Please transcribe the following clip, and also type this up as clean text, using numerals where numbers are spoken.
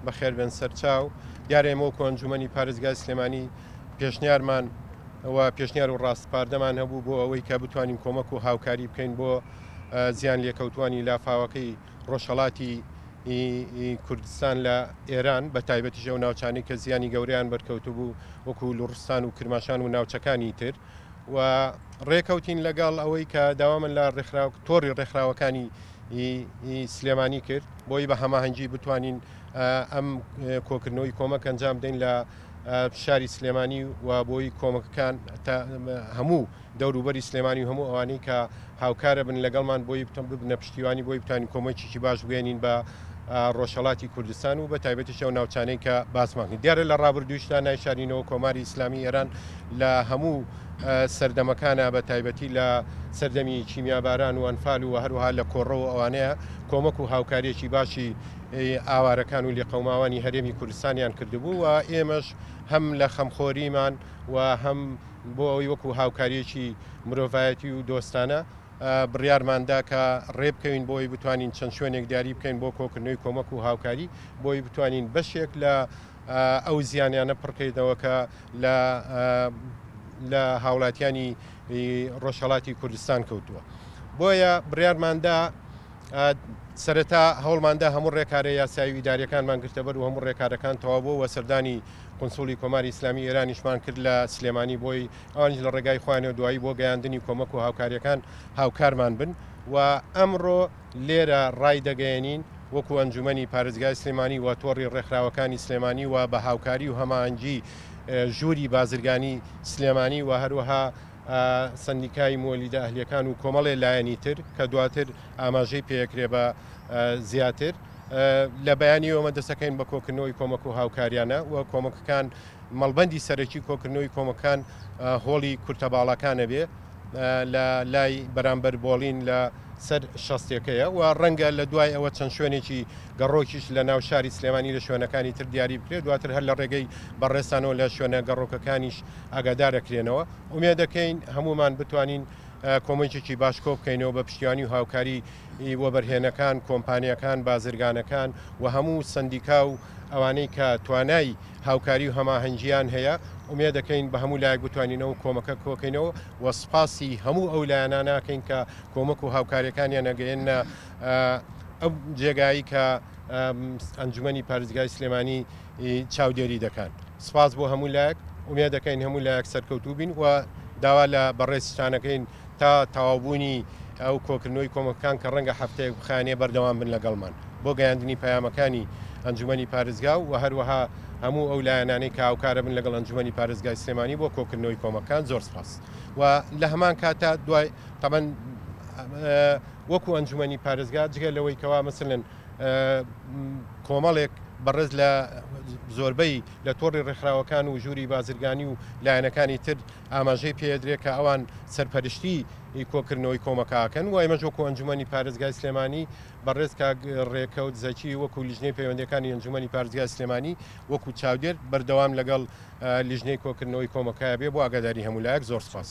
بەخێر بێن سەرچاو. دیارە ئێمە وەکو ئەنجومەنی پارێزگای سلێمانی پێشنیارمان و پێشنیار و ڕاسپاردەمان هەبوو بۆ ئەوەی کە بتوانین کۆمەک و هاوکاری بکەین بۆ زیان لێکەوتوانی لافاوەکەی ڕۆژهەڵاتی کوردستان لە ئێران بە تایبەتیش ئەو ناوچانەی کە زیانی گەورەیان بەرکەوتبوو وەکو لوڕستان و کرماشان و ناوچەکانی تر و ڕێکەوتین لەگەڵ ئەوەی کە داوامان لە ڕێکخراو تۆڕی ڕێکخراوەکانی سلێمانی کرد بۆی بە هەماهەنگی بتوانین ئەم کۆکردنەوەی کۆمەک ئەنجام بدەین لە شاری سلێمانی و بۆی کۆمەکەکان هەموو دەوروبەری سلێمانی و هەموو ئەوانەی کە هاوکارە بن لەگەڵمان بۆی ببنە پشتیوانی بۆی بتوانین کۆمەکێکی باش بگەێنین بە ڕۆژهەڵاتی کوردستان و بە تایبەتیش ئەو ناوچانەی کە باسمان کرد. دیارە لە ڕابردوویشدا نایشارینەوە کۆماری ئیسلامی ئێران لە هەموو سەردەمەکانا بە تایبەتی لە سەردەمی کیمیاباران و ئەنفال و هەروەها لە کۆڕەو و ئەوانەیە کۆمەک و هاوکارییەکی باشی ئاوارەکان و لێقەوماوانی هەرێمی کوردستانیان کردبوو و ئێمەش هەم لە خەمخۆریمان و هەم بۆ ئەوەی وەکو هاوکارییەکی مرۆڤایەتی و دۆستانە بڕیارمان دا کە ڕێبکەوین بۆ ئەوەی بتوانین چەند شوێنێک دیاری بکەین بۆ کۆکردنەوەی کۆمەک و هاوکاری بۆ ئەوەی بتوانین بەشێک لە ئەو زیانیانە پڕکەینەوە کە لە لە هاوڵاتیانی ڕۆژهەڵاتی کوردستان کەوتووە. بۆیە بڕیارماندا سەرەتا هەوڵماندا هەموو ڕێکارە یاسایی و ئیداریەکانمان گرتەبەر و هەموو ڕێکارەکان تەواو بوو و سەردانی قونسوڵی کۆماری ئیسلامی ئێرانیشمان کرد لە سلێمانی بۆی ئەوانیش لە ڕێگای خۆیانەوە دوایی بۆ گەیاندنی کۆمەک و هاوکاریەکان هاوکارمان بن و ئەمڕۆ لێرە ڕایدەگەیەنین وەکو ئەنجومەنی پارێزگای سلێمانی و تۆڕی ڕێکخراوەکانی سلێمانی و بە هاوکاری و هەماهەنگی ژووری بازرگانی سلێمانی و هەروەها سەندیکای موەلیدە ئەهلیەکان و کۆمەڵێ لایەنی تر کە دواتر ئاماژەی پێکرێ بە زیاتر لە بەیانی ئەومە دەسەکەین بە کۆکردنەوەی کۆمەک و هاوکاریانە و کۆمەکەکان مەڵبەندی سەرەکی کۆکردنەوەی کۆمەکان هۆڵی کورتە باڵاکانە بێ لە لای بەرامبەر بۆڵین لە سەر شەستێکەیە و ڕەنگە لە دوای ئەوە چەند شوێنێکی گەڕۆکیش لە ناو شاری سلێمانی لە شوێنەکانی تر دیاری بکرێت دواتر هەر لە ڕێگەی بەڕێزتانەوە لە شوێنە گەڕۆکەکانیش ئاگادارەکرێنەوە ئومێدەکەین هەموومان بتوانین کۆمەکێکی باش کۆ بکەینەوە بە پشتیوانی و هاوکاری وەبەرهێنەکان، کۆمپانیاکان، بازرگانەکان و هەموو سەندیکا و ئەوانەی کە توانای هاوکاری و هەماهەنگییان هەیە، ئومێدەکەین بە هەموو لایەک بتوانین ئەو کۆمەکە کۆکەینەوە و سوپاسی هەموو ئەو لایەنانە ئەکەین کە کۆمەک و هاوکارییەکانیان ئەگەیەننە ئەو جێگایەی کە ئەنجومەنی پارێزگای سلێمانی چاودێری دەکات. سوپاس بۆ هەموو لایەک، ئومێدەکەین هەموو لایەک سەرکەوتوو بین و داوا لە بەڕێزتانەکەین تا تەواوبوونی ئەو کۆکردنەوەی کۆمەکەکان کە ڕەنگە هەفتەیەک بخایەنێ بەردەوام بن لەگەڵمان بۆ گەیاندنی پەیامەکانی ئەنجومەنی پارێزگا و هەروەها هەموو ئەو لایەنانەی کە هاوکارە بن لەگەڵ ئەنجومەنی پارێزگای سلێمانی بۆ کۆکردنەوەی کۆمەکەکان. زۆر سپاس و لە هەمان کاتا دوای تەبەن وەکو ئەنجومەنی پارێزگا جگە لەوەی کەوا مەسەلەن کۆمەڵێک بەڕێز لە زۆربەی لە تۆڕی ڕێکخراوەکان و ژووری بازرگانی و لایەنەکانی تر ئاماژەی پێدرێ کە ئەوان سەرپەرشتی کۆکردنەوەی کۆمەکەکەن و ئێمەش وەکو ئەنجومەنی پارێزگای سلێمانی بەڕێز کاک ڕێکەوت زەکی وەکو لیژنەی پەیوەندیەکانی ئەنجومەنی پارێزگای سلێمانی وەکو چاودێر بەردەوام لەگەڵ لیژنەی کۆکردنەوەی کۆمەکە بێ بۆ ئاگاداری هەموو لایەک. زۆر سپاس.